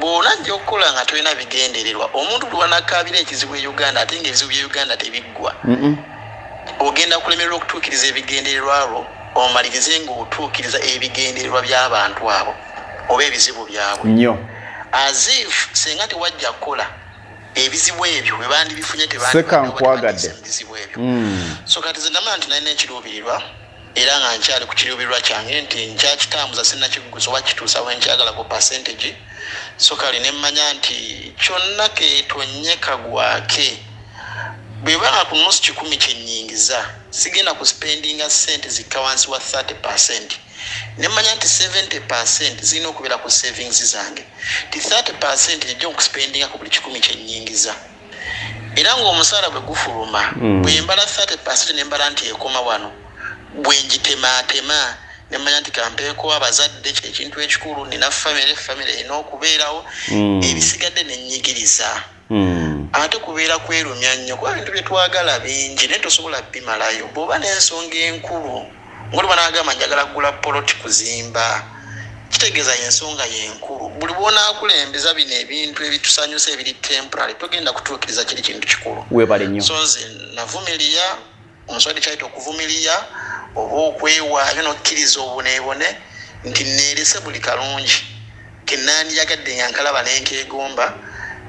B: Bw'onajja okukola nga tolina bigendererwa, omuntu buli wanakaabira ekizibu e Uganda, ate ngaebizibu bye Uganda tebiggwa, ogenda kulemererwa okutuukiriza ebigendererwa lwo. Omalirize ng'otuukiriza ebigendererwa by'abantu abo oba ebizibu byabwe.
A: Nnyo.
B: As if senga tewajja kukola, ebizibu ebyo bwe bandibifunye.
A: Seka nkwagadde.
B: Bizibu ebyo. So kati ze namanya nti nalina ekiruubirirwa, era nga nkyali ku kiruubirirwa kyange, nti nkyakitambuza, sinnakigusa oba kituusa wenkyagala ku percentage. So kale nemmanya nti kyonna ketonye kagwake, bwebanga ku nusu 100 kyenyingiza, sigenda ku spendinga sente zikka wansi wa 30%. Nemmanya nti 70% zirina okubeera ku savings zange, ti 30% gyejja okuspendinga ku buli 100 kyenyingiza. Era ng'omusaala bwe gufuluma, bwe mbala 30%, nembala nti ekoma wano, bwe ngitemaatema, nemmanya nti kampeeko abazadde, ekintu ekikulu, nina famire, famire erina okubeerawo. Ebisigadde nenyigiriza. Ate kubeera kwerumya nnyo, kuba ebintu byetwagala bingi, naye tosobola bimalayo. Bw'oba n'ensonga enkulu, ngoli banagamba njagala kugula poloti kuzimba, kitegeeza ensonga yenkulu. Buli bwonaakulembeza bino ebintu ebitusanyusa ebiri temporary, togenda kutuukiriza kiri kintu kikulu.
A: Webale nnyo.
B: So nze navumiria, omuswadi kyayita okuvumiria oba okwewaayo nokkiriza obuneebone nti neerese buli kalungi kenandiyagadde nga nkalaba nenkeegomba,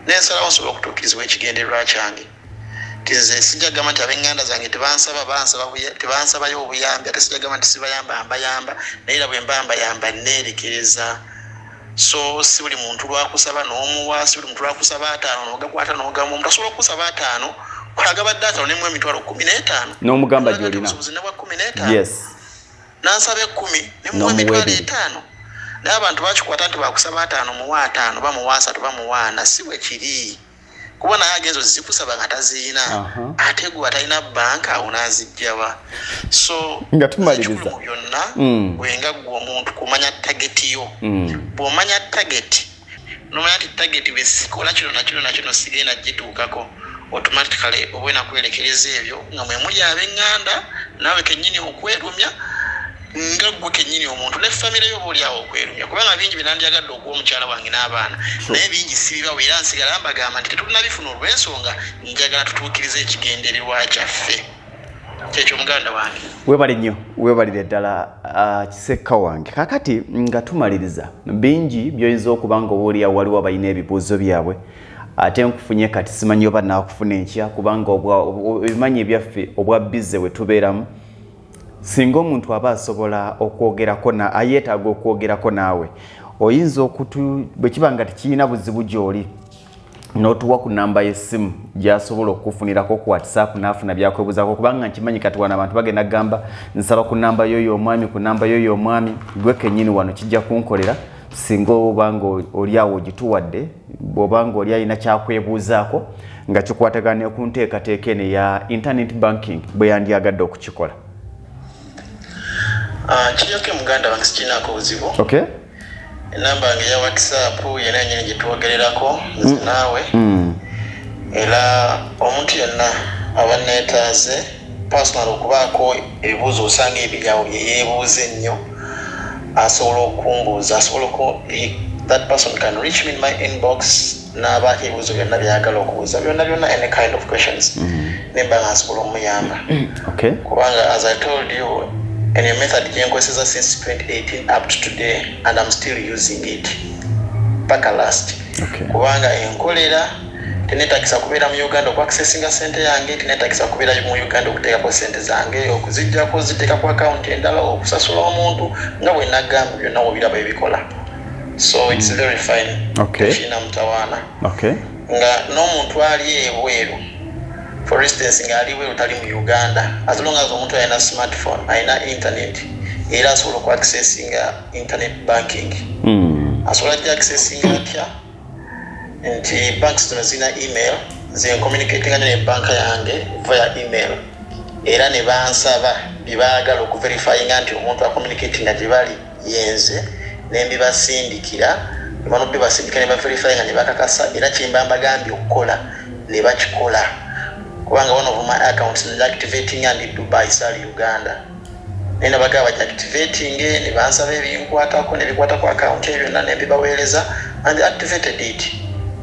B: nensalawo nsobola okutuukirizibwa ekigendererwa kyange. Ti nze sijja kugamba nti ab'eŋŋanda zange tebansaba, bansaba tebansabayo obuyambi, ate sijja kugamba nti sibayamba, mbayamba, naye era bwe mba mbayamba neerekereza. So si buli muntu lwakusaba n'omuwa, si buli muntu lwakusaba 50 n'ogakwata n'ogamu. Omuntu asobola okukusaba 50, agabadde 50 nemu emitwalo 15.
A: N'omugamba gy'olina.
B: Obusobozi ne bwa 15. Nansaba 10, nemuwa
A: N'omuwa
B: emitwalo
A: 2.
B: 5. Naye abantu bakikwata nti bakusaba 50, muwa 50, bamuwa 30, bamuwa 40. Si bwe kiri, kuba naye agenza ozikusaba nga taziina. Ate gwe atalina banka, awo n'azijjawa? So
A: Nga tumaliriza.
B: ekikulu mu byonna, gwenga gwe omuntu kumanya target yo. Bw'omanya target, nomanya nti target bwe sikola kino nakino nakino sigenda gituukako, automatically oba olina kwerekereza ebyo nga mwe muli ab'eŋŋanda, naawe kennyini okwerumya nga gwe kennyini omuntu ne famire yo, oba oliawo okwerumya, kubanga bingi byenandyagadde okuwa omukyala wange n'abaana, naye bingi sibibawo, era nsigala mbagamba nti tetulinabifuna olw'ensonga njagala tutuukirize ekigendererwa kyaffe. Kyekyo, muganda wange.
A: Webale nnyo, webalire ddala, Kisekka wange. Kakati nga tumaliriza, bingi byoyinza okuba nga obaoliawo waliwo abalina ebibuuzo byabwe, ate nkufunye kati, simanyi oba naakufuna enkya, kubanga ebimanyi ebyaffe obwa busy bwe tubeeramu. Singa omuntu aba asobola okwogerako na ayeetaaga okwogerako naawe, oyinza okutu, bwe kiba nga tekirina buzibu gy'oli, n'otuwa ku namba y'essimu gy'asobola okukufunirako ku WhatsApp n'afuna byakwebuzaako? Kubanga nkimanyi kati wano abantu bagenda kugamba, "Nsaba ku namba yoyo omwami, ku namba yoyo omwami." Gwe kennyini wano kijja kunkolera singa oba nga oli awo ogituwadde, bw'oba nga oli alina kyakwebuuzaako nga kikwatagana ne ku nteekateeka eno eya internet banking bwe yandyagadde okukikola.
B: Ah, kiryoke muganda wange, sikirinaako buzibu. Enamba yange eya WhatsApp yena yenyini gyetwogererako nze naawe. Era omuntu yenna aba neetaaze personal okubaako ebibuuzo osanga ebiryawo bye yeebuuza ennyo, asobola okumbuuza, asobola that person can reach me in my inbox n'abaako ebibuuzo byonna byayagala okubuuza, byonna byonna, any kind of questions, nemba nga nsobola omuyamba. Kubanga as I told you, eno method gyenkozesa since 2018 up to today, and I'm still using it paka last. Kubanga enkolera tenetagisa kubeera mu Uganda okuaccessinga sente yange, tenetagisa kubeera mu Uganda okuteekako sente zange, okuzijjako, ziteeka ku akawunti endala, okusasula omuntu, nga bwe nagamba, byonna wobiraba ebikola. So it's very fine. Tekirina mutawaana. Nga n'omuntu ali ebweru, for instance, ng'ali bweru, tali mu Uganda, as long as omuntu alina smartphone, alina internet, era asobola okuaccessinga internet banking. Asobola ajja accessinga atya? Nti banks zino zirina email. Nze ncommunicatinga nyo ne banka yange via email, era ne bansaba bye baagala okuverifyinga nti omuntu acommunicatinga gye bali yenze, nembibasindikira. Bamala obibasindika ne baverifyinga ne bakakasa, era kyemba mbagambye okukola ne bakikola. Kubanga one of my accounts activating ndi Dubai, sali Uganda, naye nabagamba bagi activating, ne bansaba ebinkwatako nebikwata ku account ebyo byonna nembibaweereza, and they activated it.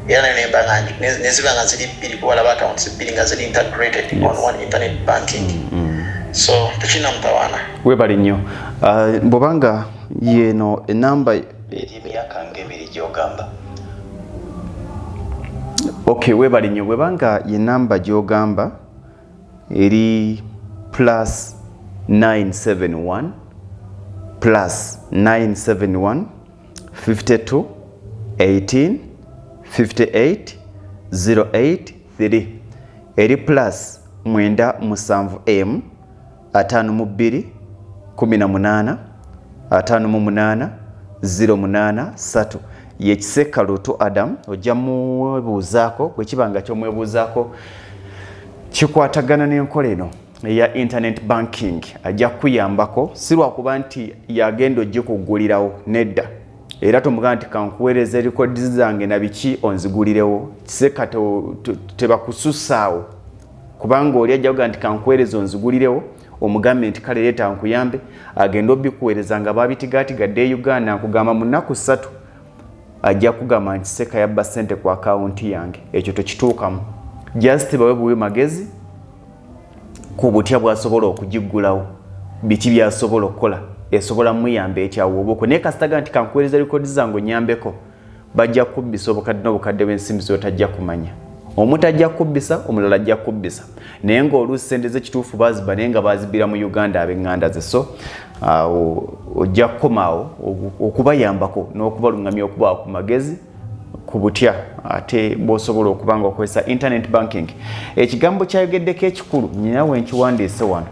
B: Era nayo nemba nga neziba nga ziri bbiri, kuba walaba accounts bbiri nga ziri integrated on one internet banking. So tekirina mutawaana.
A: Webale nnyo. Bwobanga yeno enamba emyaka ngaebiri gyogamba, ok, webale nnyo. Bwebanga yenamba gyogamba eri +971, +971 52 18 58 083, eri +97 m 52 18 58 08 3, ye Kiseka Lutu Adam. Ojja mwebuuzaako bwe kiba nga kyomwebuuzaako kikwatagana n'enkola eno eya internet banking, ajja kukuyambako. Si lwakuba nti yagenda ogikuggulirawo, nedda. Era tomugamba nti kankuweereza records zange na biki onzigulirewo. Kiseka, tebakususaawo, kubanga oli ajja kugaa nti kankuweereza onzigulirewo, omugambe nti kale leeta nkuyambe, agenda obikuweereza nga babitigaatigadde e Uganda. Nkugamba mu nnaku 3 ajja kugamba nti Seka yabba ssente ku akawunti yange. Ekyo tekituukamu. Just bawe buwe magezi ku butya bwasobola okugiggulawo, biki byasobola okukola, esobola muyamba ekyawo obuko. Naye kasitaga nti kankuweereza records zange onyambeko, bajja kubbisa obukadde n'obukadde bw'ensimbi zotajja kumanya. Omu tajja kubbisa, omulala ajja kubbisa, naye ng'oluusi sente z'ekituufu baziba, naye nga bazibbira mu Uganda ab'eŋŋanda ze. So ojja kukomaawo okubayambako n'okubaluŋŋamya, okubawa ku magezi ku butya ate bw'osobola okuba nga okozesa internet banking. Ekigambo kyayogeddeko ekikulu nyina we nkiwandiise wano,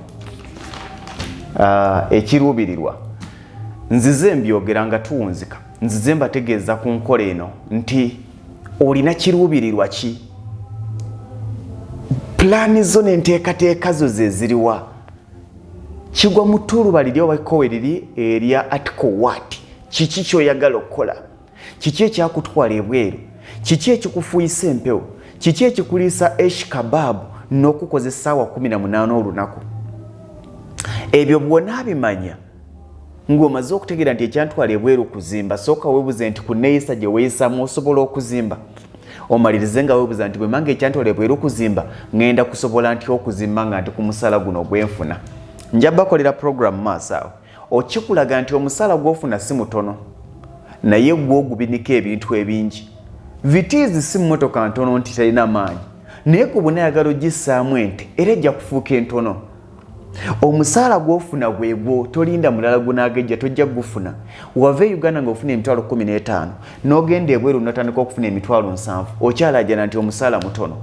A: ekiruubirirwa. Nzize mbyogera nga tuwunzika, nzize mbategeeza ku nkola eno nti olina kiruubirirwa ki? Pulaani zo n'enteekateeka zo ze ziriwa? Kigwa mu ttuluba liri oba ekkowe liri erya article what. Kiki kyoyagala okukola? Kiki ekyakutwala ebweru? Kiki ekikufuuyisa empewo? Kiki ekikuliisa shish kebab n'okukoza essaawa 18 olunaku? Ebyo bw'onaabimanya ng'omaze okutegeera nti ekyantwala ebweru kuzimba, sooka weebuze nti ku neeyisa gye weeyisaamu osobola okuzimba? Omalirize nga weebuza nti bwemanga ekyantwala ebweru kuzimba, ŋŋenda kusobola nti okuzimba nga nti ku musaala guno ogwenfuna? Nja bakolera program maaso awo okikulaga nti omusaala gw'ofuna si mutono, naye gwe ogubinika ebintu ebingi. Vitz si mmotoka ntono nti terina maanyi, naye ku bunayagala ogissaamu ente era ejja kufuuka entono. Omusaala gw'ofuna gwegwo, tolinda mulala gunaagejja, tojja gufuna. Wava e Uganda ng'ofuna emitwalo 15, n'ogenda ebweru notandika okufuna emitwalo 70, okyalajana nti omusaala mutono.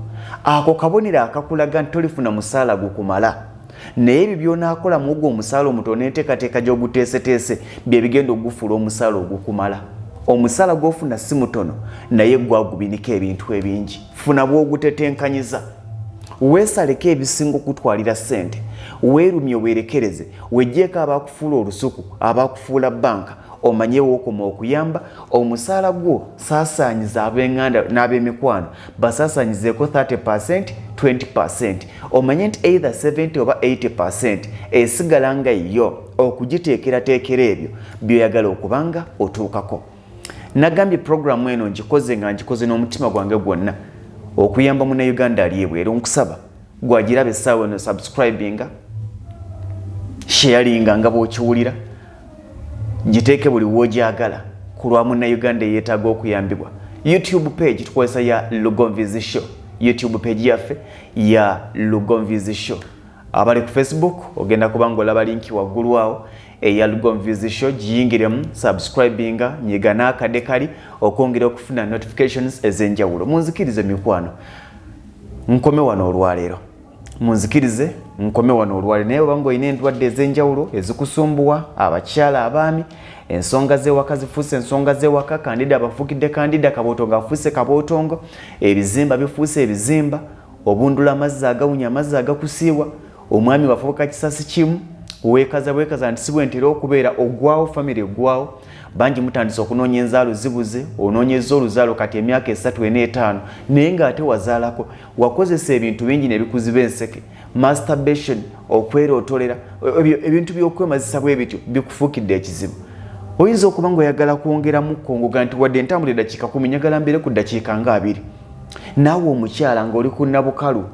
A: Ako kabonero akakulaga nti tolifuna musaala gukumala, naye ebyo byonaakola mu ogwo omusaala omutono n'enteekateeka gy'oguteeseteese bye bigenda okugufuula omusaala ogukumala. Omusaala gw'ofuna si mutono, naye gwagubinika ebintu ebingi. Funa bw'ogutetenkanyiza, weesaleko ebisinga okutwalira ssente, weerumye, weerekereze, wejjeeko abakufuula olusuku, abakufuula banka, omanye wookoma okuyamba. Omusaala gwo saasaanyiza ab'eŋŋanda n'ab'emikwano, basaasaanyizeeko 30, 20, omanye nti either 70 oba 80 esigala nga yo okugiteekerateekera ebyo by'oyagala okubanga otuukako. Nagambye puroguramu eno ngikoze nga ngikoze n'omutima gwange gwonna okuyamba Munnayuganda ali ebweru. Nkusaba gwagiraba essaawa eno, subscribinga, sharinga nga bw'okiwulira, giteeke buli w'ogyagala ku lwa Munnayuganda eyeetaaga okuyambibwa. YouTube page tukozesa ya Lugonvizi Show, YouTube page yaffe ya Lugonvizi Show. Abali ku Facebook, ogenda kuba nga olaba link waggulu awo eya Lugonvizi Show, giyingiremu, subscribinga, nyiga n'akade kali okwongera okufuna notifications ez'enjawulo. Munzikirize mikwano nkome wano olwaleero, munzikirize nkome wano olwaleero. Naye oba nga olina endwadde ez'enjawulo ezikusumbuwa, abakyala, abaami, ensonga z'ewaka zifuuse ensonga z'ewaka, kandida abafuukidde kandida, kabootongo afuuse kabootongo, ebizimba bifuuse ebizimba, obundula amazzi agawunya, amazzi agakusiiwa, omwami wafuuka kisasi kimu, weekaza bwekaza nti si bwe ntera okubeera, ogwawo, famire eggwawo. Bangi mutandise okunoonya enzaalo zibuze, onoonyeza oluzaalo kati emyaka 3, 4, 5, naye ng'ate wazaalako. Wakozesa ebintu bingi ne bikuziba enseke, masturbation, okwerootolera, ebintu by'okwemazisa bwe bityo bikufuukidde ekizibu. Oyinza okuba ng'oyagala kwongeramu kongoga nti wadde entambula eddakiika 10, njagala mbeere ku ddakiika nga 20. Naawe omukyala ng'oli ku nabukalu.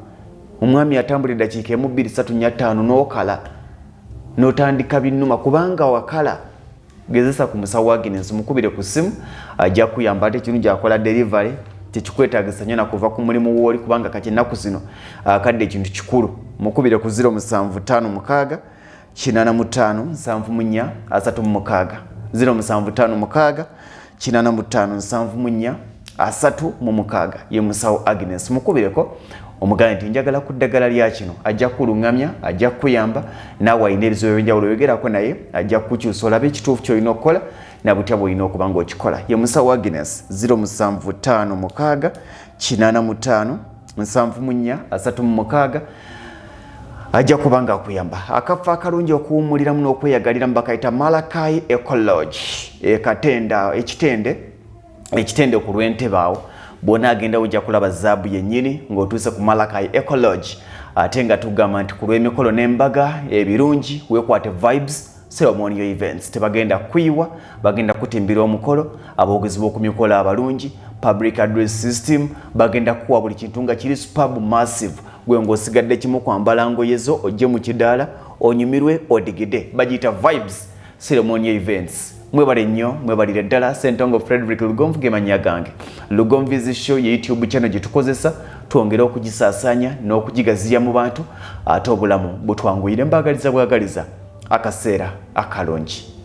A: Omwami atambula eddakiika emu, bbiri, ssatu, nnya, ttaano, n'okala n'otandika binnuma kubanga wakala. Gezesa ku musawo Agnes, mukubire ku ssimu, ajja kuyamba. Ate ekirungi akola delivery, tekikwetagisa nnyo nakuva ku mulimu wooli, kubanga kati ennaku zino akadde ekintu kikulu. Mukubire ku 0756 85 74 36, 0756 85 74 36. Ye musawo Agnes. Mukubireko omugambe nti njagala ku ddagala lya kino, ajja kukuluŋŋamya, ajja kukuyamba. Naawe alina ebizibu ebyenjawulo, oyogerako naye, ajja kukukyusa olabe ekituufu kyolina okukola nabutya bwolina okuba nga okikola. Ye musawo Agnes, 0756 85 74 36, ajja kuba nga akuyamba. Akafo akalungi okuwummuliramu n'okweyagaliramu bakayita Malakai Ecolodge, ekatenda ekitende, ekitende ku lw'entebe awo. Bwona agenda ojja kulaba zaabu yennyini ng'otuuse ku Malakai Ecolodge. Ate nga tugamba nti ku lw'emikolo n'embaga ebirungi, weekwate Vibes Ceremonial Events. Tebagenda kuyiwa, bagenda kutimbira omukolo, aboogezi b'oku mikolo abalungi, public address system, bagenda kukuwa buli kintu nga kiri superb, massive. Gwe ng'osigadde kimu, kwambala ngoye zo, ojje mu kidaala onyumirwe, odigide. Bagiyita Vibes Ceremonial Events. Mwebale nnyo, mwebalire ddala. Sentongo Frederick Lugonvu ge mannya gange. Lugonvu's Show ye YouTube channel gye tukozesa, twongere okugisaasaanya n'okugigaziya mu bantu, ate obulamu butwanguyire. Mbaagaliza bwagaliza akaseera akalungi.